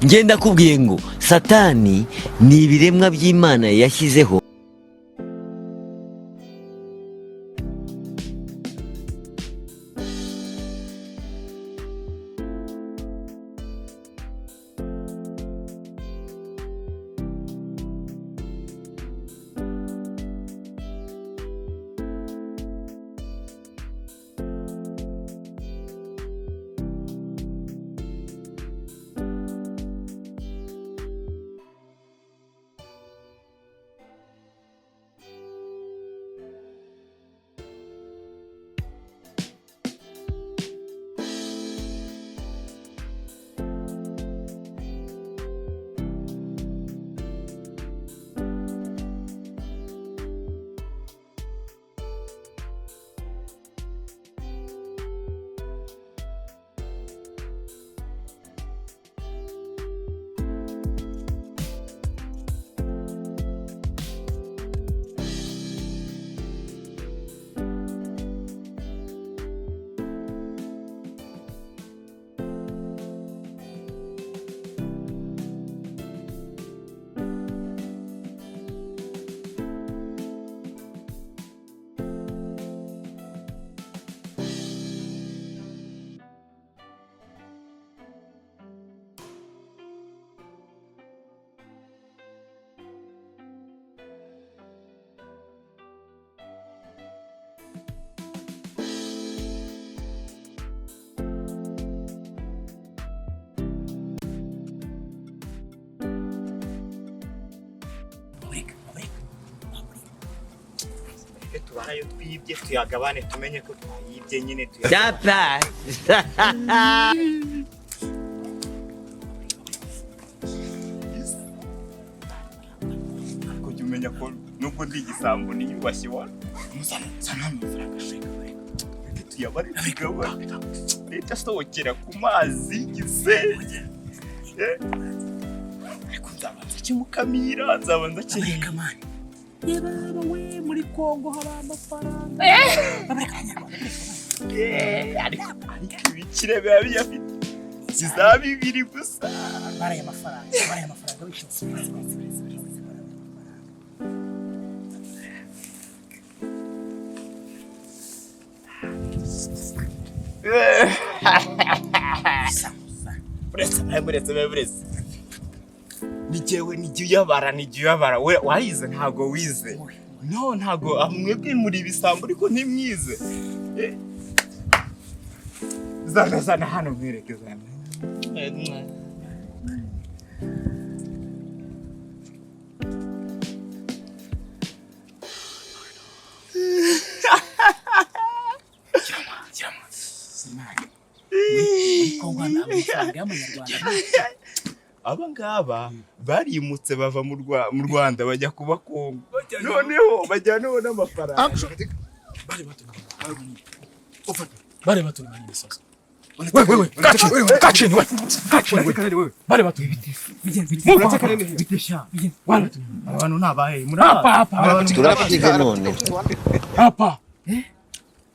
Ngenda kubwiye ngo Satani ni ibiremwa by'Imana yashyizeho. Tubara ayo twibye, tuyagabane, tumenye ko twayibye nyine, tuyagabane. Stop. Ariko jya umenya ko nubwo ndi igisambo niyubashye wa muzana zana amafaranga sheka, reka tuyabare tugabane. Leta asohokera ku mazi y'igisenge. Ariko nzabanza kimukamira, nzabanza Amerika man. Yebaba we, muri Kongo hari amafaranga. Babareka Abanyarwanda. Ariko ibikire biba biyafite zizaba bibiri gusa. Baraye amafaranga, baraye amafaranga witonze. Buretse, buretse, buretse, ni jyewe, ni jye uyabara, ni jye uyabara. We warize? Ntabwo wize. No, ntabwo mwebwe muri ibisambo, ariko ntimwize. Zana, zana hano mwereke, zana. Muri Kongo hari amafaranga y'amanyarwanda. Aba ngaba barimutse bava mu Rwanda bajya kuba Kongo, noneho bajyanaho n'amafaranga. Bale batu ni manini sasa. Wewe wewe, kaa chini, kaa chini wewe. Kaa chini wewe. Bale batu. Wale batu. Abantu ni abahe? Hapa hapa. Turapige none. Hapa.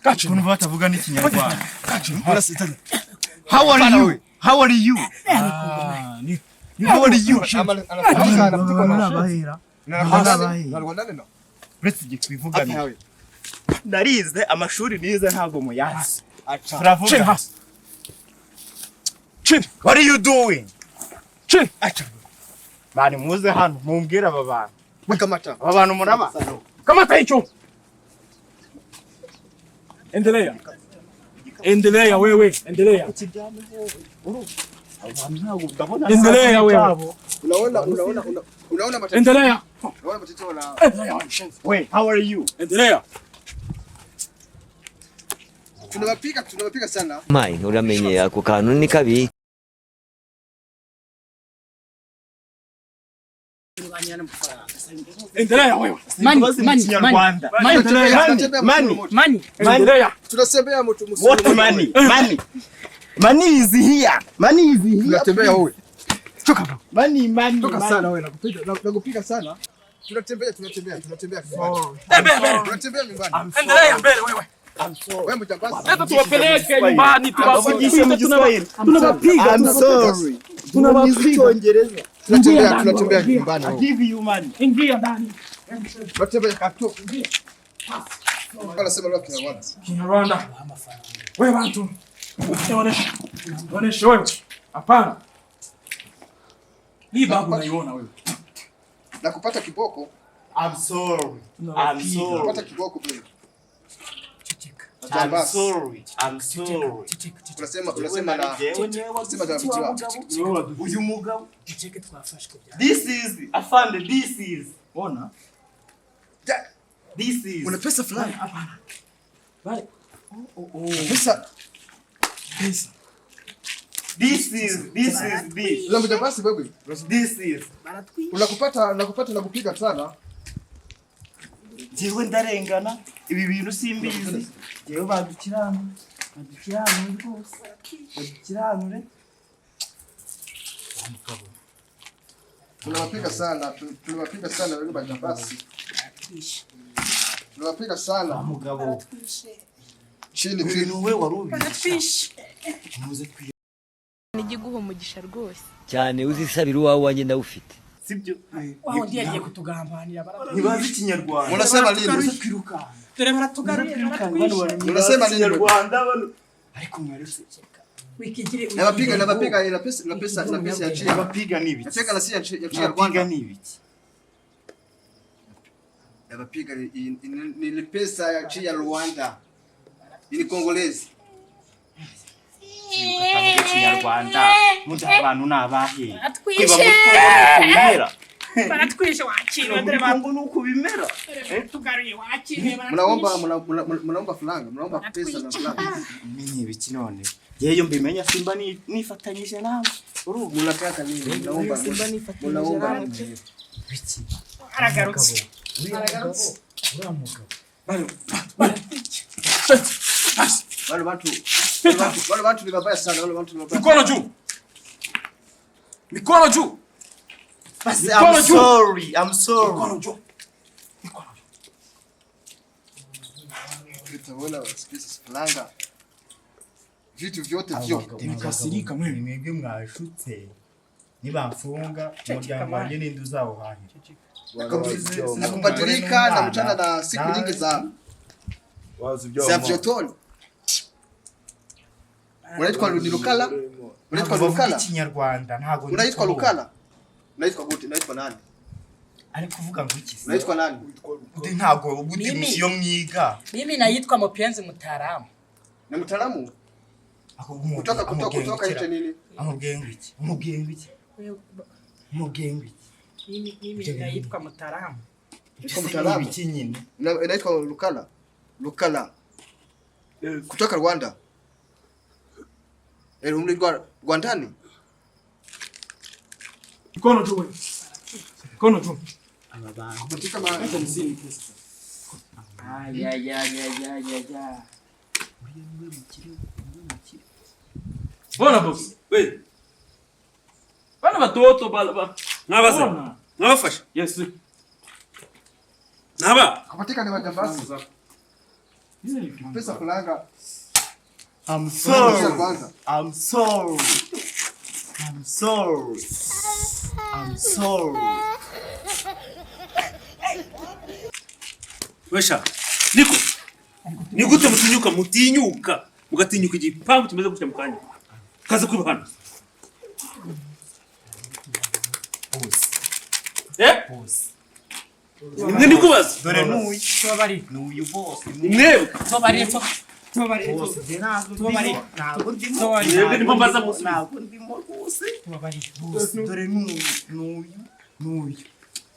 Kaa chini. Ukuntu batavuga n'ikinyarwanda. Kaa chini. How are you? How are you? How are you? Uretse igihe twivugana, narize amashuri nize ntabwo muyazi. Chini Turavuga. hasi. Chini. What are you doing? Chini. Bani muze hano mumbwire aba bantu. Aba bantu muraba. Kamata hicho. Endelea. Endelea wewe, endelea. Endelea wewe. Unaona matatizo. Endelea. Unaona matatizo na Endelea wewe mshenzi. Wait, how are you? Endelea. Tunawapiga sana. Mayi, uramenye ako kantu ni kabi. Endelea wewe. Money, Imbabazi mu money, Kinyarwanda. Money. Tunatembea Money. mtu mmoja. Money. Endelea. Tunatembea mtu mmoja. What money? Money. Money is here. Money is here. Tunatembea wewe. Money, money. Toka Money. sana wewe, nakupiga sana. Tunatembea, tunatembea, tunatembea nyumbani. Tembea mbele. Tunatembea nyumbani. Endelea mbele wewe. Wewe mjambazi. Sasa tuwapeleke nyumbani Abavugishe mu tuwavugishe Giswahili. tunawapiga. I'm sorry. Tunawapiga. Icyongereza. Tunatembea, ndani, tunatembea ingia. nyumbani. I give you money. Ingia ndani. Tunatembea tu. Wanasema lugha ya Kinyarwanda. Kinyarwanda. Wewe watu. Onesha. Onesha wewe. Hapana. Hii babu unaiona wewe. Na kupata kiboko, I'm sorry. I'm Tunawapiga. sorry. kupata kiboko pia. I'm Jambas. sorry. I'm sorry. Unasema na unasema na mtiwa. Uyu mugabo. Duceke twafashwe bya. This is afande, this is. Ona. This is. Una pesa fulani. Hapana. Bale. Pesa. Pesa. This is, this is this. Unamjua basi wewe. This is. Unakupata, nakupata na kupiga sana. Jewe ndarengana ibi bintu simbizi. Jewe badukiranure. Badukiranure rwose. Badukiranure. Tunawapiga sana, tunawapiga sana wewe majambasi. Tunawapiga sana. Mugabo. Chini chini. Ibintu we wari ubizi. Muze twi Nijiguha umugisha rwose. Cyane uzisabira uwawe, wanjye ndawufite. Sibyo? Wa wundi yagiye kutugambanira bara. Ntibazi Ikinyarwanda. Unasema nini? Muze twirukanka. Dore baratugaruye baratwishe. Unasema nini? Ikinyarwanda bano. Ariko mwarese. Wikigire. Nawapiga, nawapiga ila pesa, na pesa, na pesa ya chini. Abapiga ni ibiki. Cheka na si ya chini ya Abapiga Rwanda. ni ibiki. Nawapiga ni pesa ya chini ya Rwanda. Ni Congolese. Utavuga Ikinyarwanda. Muzi abantu ni abahe? Baratwishe. Kwiba muri Kongo ni uku bimera. Baratwishe wakiriwe Muri dore Kongo ni uku bimera. baratugaruye wakiriwe. Mnaomba mnaomba fulanga, mnaomba pesa na fulanga. Menye ibiki none. Yeyo mbimenya simba nifatanyije nawe. Urumva? Mnataka nini? Mnaomba Simba nifatanyije mnaomba nawe. nini? Biki? Aragarutse. Aragarutse. Uriya mugabo. Bale. Bale. Basi. Wale watu wale watu ni wabaya sana, wale watu ni wabaya. Mikono juu. Mikono juu. Basi Mikono I'm juu. sorry. I'm sorry. Mikono juu. Mikono juu. Utaona pesa fulanga. Vitu vyote vyote. Nimekasirika mimi. Mwebwe mwashutse nibamfunga umuryango wanjye ninde uzawuhahira? Na kubadilika na mchana na siku nyingi za za vyotoni. Unaitwa ni Lukala? Unaitwa Ntabwo bavuga Lukala? Ikinyarwanda ntabwo ndi Unaitwa kubumva. Lukala? Unaitwa gute? Unaitwa nani? Ari kuvuga ngo iki se? Unaitwa nani? Undi ntabwo ubundi Mimi. iyo mwiga Mimi naitwa Mupenzi Mutaalamu. Ni mtaalamu? Kutoka kutoka kutoka nchi nini? Amubwiye ngo iki? Amubwiye ngo iki? Amubwiye ngo iki? Mimi naitwa Mutaalamu. Uko mtaalamu? Ibiki nyine? Unaitwa Lukala? Lukala. Kutoka Rwanda. Eh, umri Rwandani? Mikono juu wewe. Mikono juu. Katika ma Ay ay ay ay ay ay. Bona boss. We, Bana batoto bala ba. mwabaze Bona. mwabafashe Yes. naba Kapatika ni majambazi. Hizi ni vitu. Pesa fulanga. I'm Sorry. sorry. Kwanza. I'm sorry. I'm sorry. I'm sorry. wesha niko ni gute mutinyuka mutinyuka mugatinyuka igipangu kimeze gutya mu kanya kaze kwiba hano? Bose. Eh, Bose. nimwe ndikubaza. Dore n'uyu. Tubabarire. N'uyu bose. Ni mwebwe. Tubabarire. Tubabarire. Bose. Njye ntabwo Tubabarire. ndimo. Ntabwo ndimo. Tubabarire. Mwebwe ndimo mbaza musubize. Ntabwo ndimo rwose. Tubabarire. Bose. Dore n'uyu. N'uyu. N'uyu.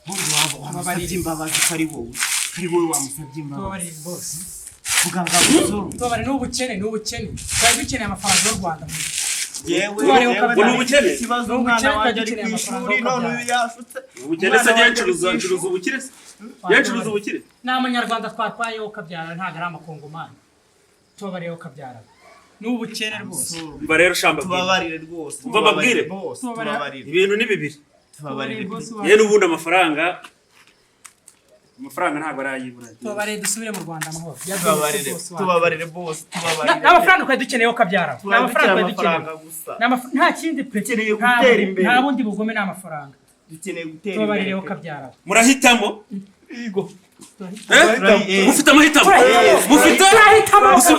Bose waba wamusabye imbabazi ko ari wowe. Ko ari wowe wamusabye imbabazi. Tubabarire bose. Vuga ngo I'm sorry. Tubabarire n'ubukene n'ubukene. Twari dukeneye amafaranga y'u Rwanda. Yewe. Tubabarire Ngo ni ubukene? Ikibazo Ni umwana ubukene, wanjye ari dukeneye ku amafaranga ishuri yo none kubyara. uyu yashutse. Ubukene se Umwana wanjye ari ncuruza ku ncuruza ishuri. ubukire se ncuruza ubukire? Ni amanyarwanda twatwayeho ukabyara ntabwo ari amakongomani. Tubabarire ukabyara. Ni ubukene rwose. Mva rero shamba bwire. Tubabarire rwose. Umva mbabwire. Bose Tubabarire. tubabarire. Ibintu ni bibiri. Tubabarire. rwose. Yewe n'ubundi amafaranga Amafaranga ntabwo arayibura. Tubabarire dusubire mu Rwanda amahoro. Tubabarire, tubabarire bose, tubabarire. Ni amafaranga twari dukeneye kabyara. Ni amafaranga twari dukeneye. Nta kindi pe. Dukeneye gutera imbere. Nta bundi bugome, ni amafaranga. Dukeneye gutera imbere. Tubabarire kabyara. Murahitamo? Yego. Mufite amahitamo. Mufite?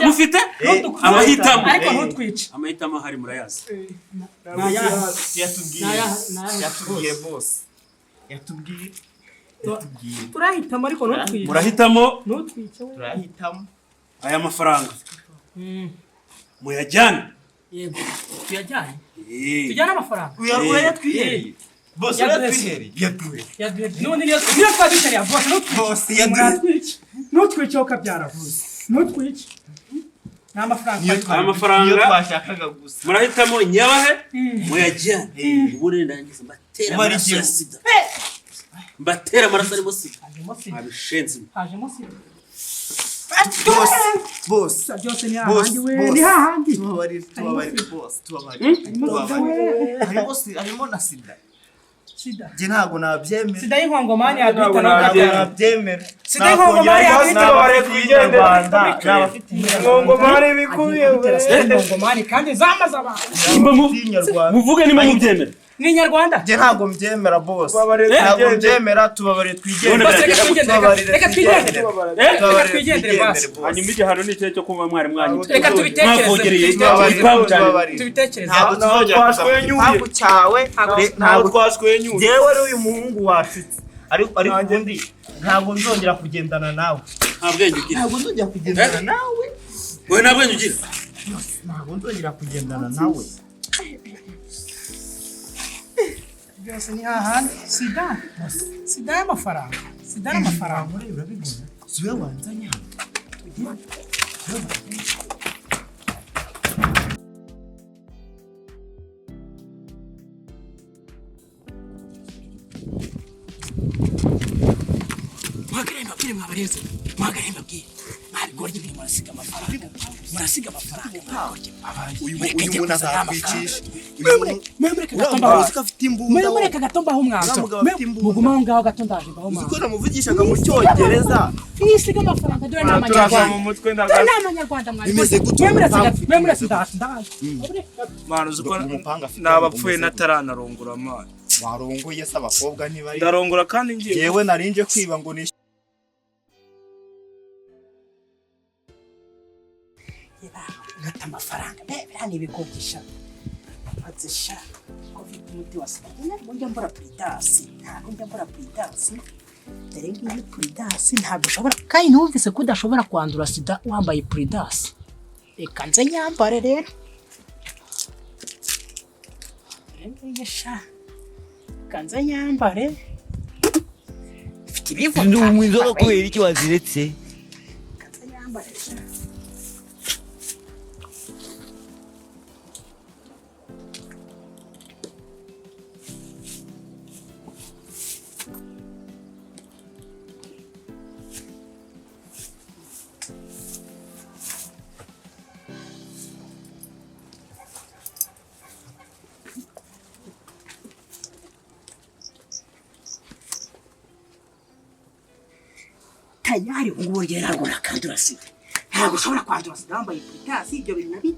Mufite? Amahitamo. Ariko ntutwice. Amahitamo ahari murayazi. Yatubwiye. Yatubwiye bose. Yatubwiye. Turahitamo ariko ntutwice. Murahitamo? Ntutwice we. Turahitamo. Aya mafaranga. Muyajyane. Yego. Tuyajyane. Tujyane amafaranga. Urayatwihereye. Bose urayatwihereye. Yaduhe. None niyo twadukeneye bose ntutwice. Bose yaduhe. Ntutwice ukabyara bose. Ntutwice. Ni amafaranga. Aya mafaranga twashakaga gusa. Murahitamo nyabahe muyajyane. Ubundi ndangiza mbatera amaraso ya sida. Mbatera amaraso arimo sida. Abishenzi. Hajemo sida. Bose, bose. Byose ni hahandi we. Ni hahandi. Tubabarire, tubabarire bose, tubabarire. Tubabarire. Harimo sida, harimo na sida. Sida. Njye ntabwo nabyemera. Sida y'inkongomani yaduhita nabyemera. Sida y'inkongomani yaduhita. Inkongomani bikubiye we. Inkongomani kandi zamaze abantu. Muvuge niba mubyemera. Ni Inyarwanda? Njye ntabwo mbyemera bose. Ntabwo mbyemera, tubabarire twigendere. Reka twigendere. Reka twigendere basi. Hanyuma igihano ni ikihe cyo kuba mwari mwanyu? Reka tubitekereze. Tubitekereze. Ntabwo tuzongera kuza mu gipangu cyawe. Ntabwo twashwenyuye. Njyewe ari uyu muhungu washitse. Ariko ubundi ntabwo nzongera kugendana nawe. Nta bwenge ugira. Ntabwo nzongera kugendana nawe. Wowe nta bwenge ugira. Ntabwo nzongera kugendana nawe. Byose ni hahandi. Sida. Sida y'amafaranga. Sida y'amafaranga. Urabibona? Siwe wanzanye hano. Muhagarare mbabwire mwabareze. Muhagarare mbabwire. Mwabigoryi biri murasiga amafaranga. Murasiga amafaranga mwabigoryi. Uyu muntu azakwicisha. Mureke gato mbaho umwanzuro. Mugume aho ngaho gato ndaje mbaho Uzi umwanzuro. ko namuvugishaga mu Cyongereza. Mwisiga amafaranga dore ni amanyarwanda. Dore ni amanyarwanda mwabigoryi. Bimeze gute? Mwemuretse ndaje ndaje. Mwana uzi ko nabapfuye nataranarongora amana. Warongoye se abakobwa ntibari. Ndarongora kandi ngiye. Yewe narinje kwiba ngo ni Ngata amafaranga. Biriya ni ibigogisha. Maze sha. Ko mfite umuti wa sida. Ntabwo njya mbura puridasi. Ntabwo njya mbura puridasi. Dore ngiyi puridasi ntabwo ushobora. Kandi numvise ko udashobora kwandura sida wambaye puridasi. Reka nze nyambare rero. Dore ngiyi sha. Reka nze nyambare. Mfite ibivuta. Unywa inzoga kubera iki waziretse? Reka nze nyambare sha. Tayari ubu rero ntabwo nakandura sida. Ntabwo ushobora kwandura sida wambaye puritasi. Ibyo bintu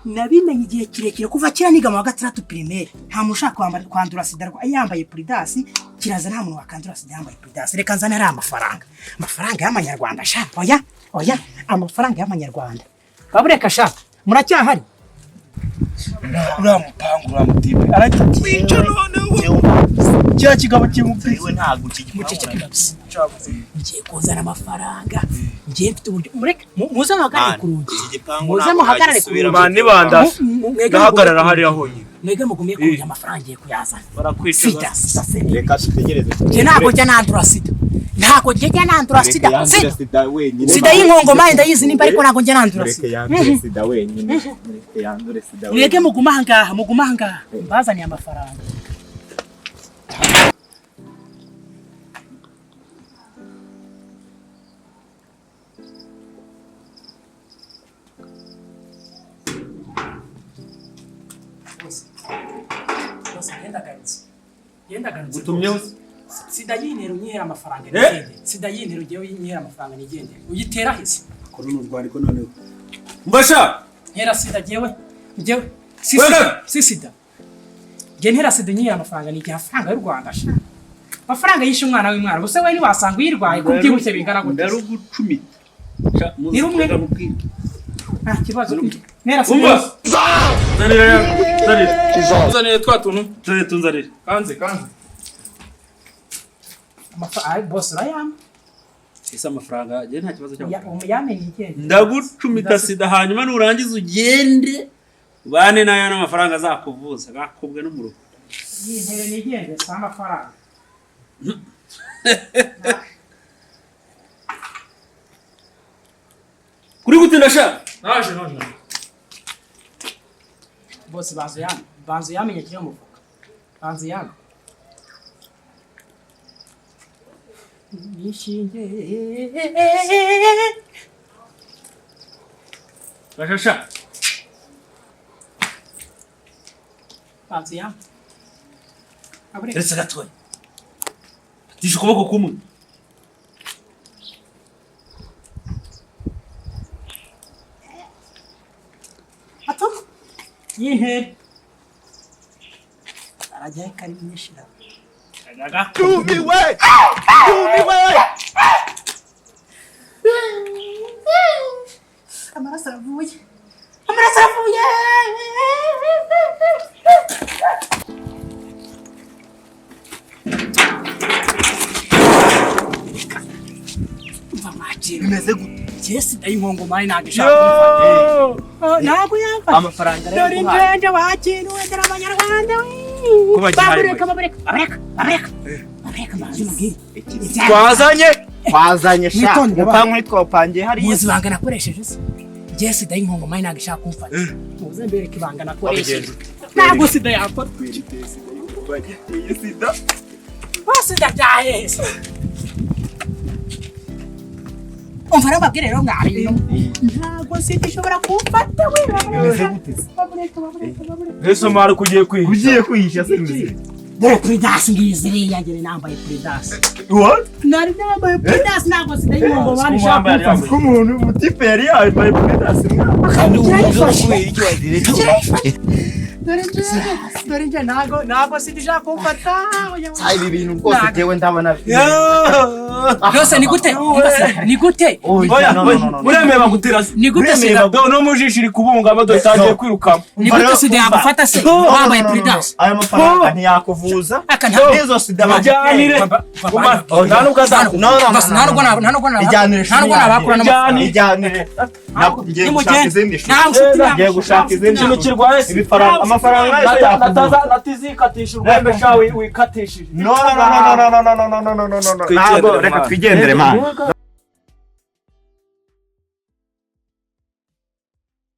nabimenye igihe kirekire kuva kera niga mu wa gatandatu primaire. Nta muntu ushaka kwandura sida yambaye puritasi. Kiraza nta muntu wakandura sida yambaye puritasi. Reka nzane ari amafaranga. Amafaranga y'amanyarwanda sha. Oya, oya, amafaranga y'amanyarwanda. Babureka sha. Muracyahari? Uriya mupangu uriya mutipe arakwica noneho. Kiriya kigabo kimupitse. Ntabwo iki Muceceke kabisa. Ngiye kuzana amafaranga. Ngiye mfite uburyo. Mureke muze muhagarare ku rugi. Muze muhagarare ku rugi. Mani bandashe. Ndahagarara hariya honyine. Mwege mugumye ku rugi amafaranga ngiye kuyazana. Barakwica. Sida, sida se. Reka tutegereze. Njye ntabwo njya nandura sida. Ntabwo njya nandura sida. Mureke yandure Sida. sida wenyine. Sida y'inkongomani ndayizi nimba ariko ntabwo njya nandura Mureke sida. yandure sida wenyine. Mureke yandure sida wenyine. Mwege mugume aha ngaha, mugume aha ngaha. Mbazaniye amafaranga. Bose, bose, yendagarutse. Yendagarutse. Gutumyeho. Sida yintera unyihera amafaranga nigendere. Sida yintera ugiye unyihera amafaranga nigendere. Uyitera hese. Ko ni urwandiko noneho. Mbasha. Ntera sida jewe. Jewe. Si sida. Si sida. Nge ntera sida unyihera amafaranga nigihe amafaranga y'u Rwanda sha. Amafaranga yishe umwana w'imwana. Ubuse we ntiwasanga uyirwaye ko byibushye bingana gute. Ndarugucumita. Ni rumwe. Nta kibazo. Ntera sida. Zanira ya. Zanira. Zanira twa tuntu. Zanira tunzanira. Kanze kanze. Amafaranga boss urayampa. Ese amafaranga je nta kibazo cy'amafaranga. Yamenye igende. Ndagucumita sida hanyuma nurangiza ugende ubane nayo n'amafaranga azakuvuza gakubwe n'umuruko. Yintere nigende si amafaranga. Kuri gutinda sha. Naje naje. Boss banzu yamenye. Banzu yamenye kiri mufuka. Banzu yamenye. Nishinge. Bashasha. Banzu yamenye. Retse gatoya. Tisha ukuboko kumwe. Ato. Yintere. Arajya kari mwishira. Tumiwe! Tumiwe! Amaraso aravuye. Amaraso aravuye. Umva mwakira. Bimeze gute? Jesi ndayinkongo mari ntabwo ishaka kumufata. Ntabwo yamfata. Amafaranga Dore injenje wakintu wendera abanyarwanda. Babureka babureka babureka babureka. Babureka mbanze mubwire. Twazanye twazanye sha. Mupangu ntitwapangiye hariya. Muzi ibanga nakoresheje se? Njye sida y'inkongo mari ntabwo ishaka kumfata. Muze mbereke ibanga nakoresheje. Ntabwo sida yamfata. Sida. Sida byaheze. Umva rero mbabwire rero mwari. Ntabwo sida ishobora kumfata we. Bimeze gute? Babureka babureka babureka. Ese mari kugiye kwihisha. Ugiye kwihisha se bimeze. Dore puridasi ngizi iriya ngere nambaye puridasi. What? Nari nambaye puridasi ntabwo sida y'inkongo mari ishaka kumfata. Ko umuntu mutipe yari yambaye puridasi Dore nje ntago ntago sida ishaka kumfata. Ibi bintu rwose jewe ndabona. Byose ni gute? Ni gute? Oya, uremeye bagutera se. Ni gute sida? No mujisho iri kubungama dore itangiye kwirukamo. Ni gute sida yagufata se? Wambaye puridasi. Aya mafaranga ntiyakuvuza. N'izo sida bajyanire. Nta nubwo azakuvuza. Ijyanire. Nta nubwo nabakura n'amafaranga. Ijyanire. Ngiye gushaka izindi nshuti. Ngiye gushaka izindi Ikintu kirwaye se. Ibifaranga amafaranga yose yakuvuza. Natizikatisha urwembe sha wikatishije. No no no no no no no no no no no. Ntabwo reka twigendere man.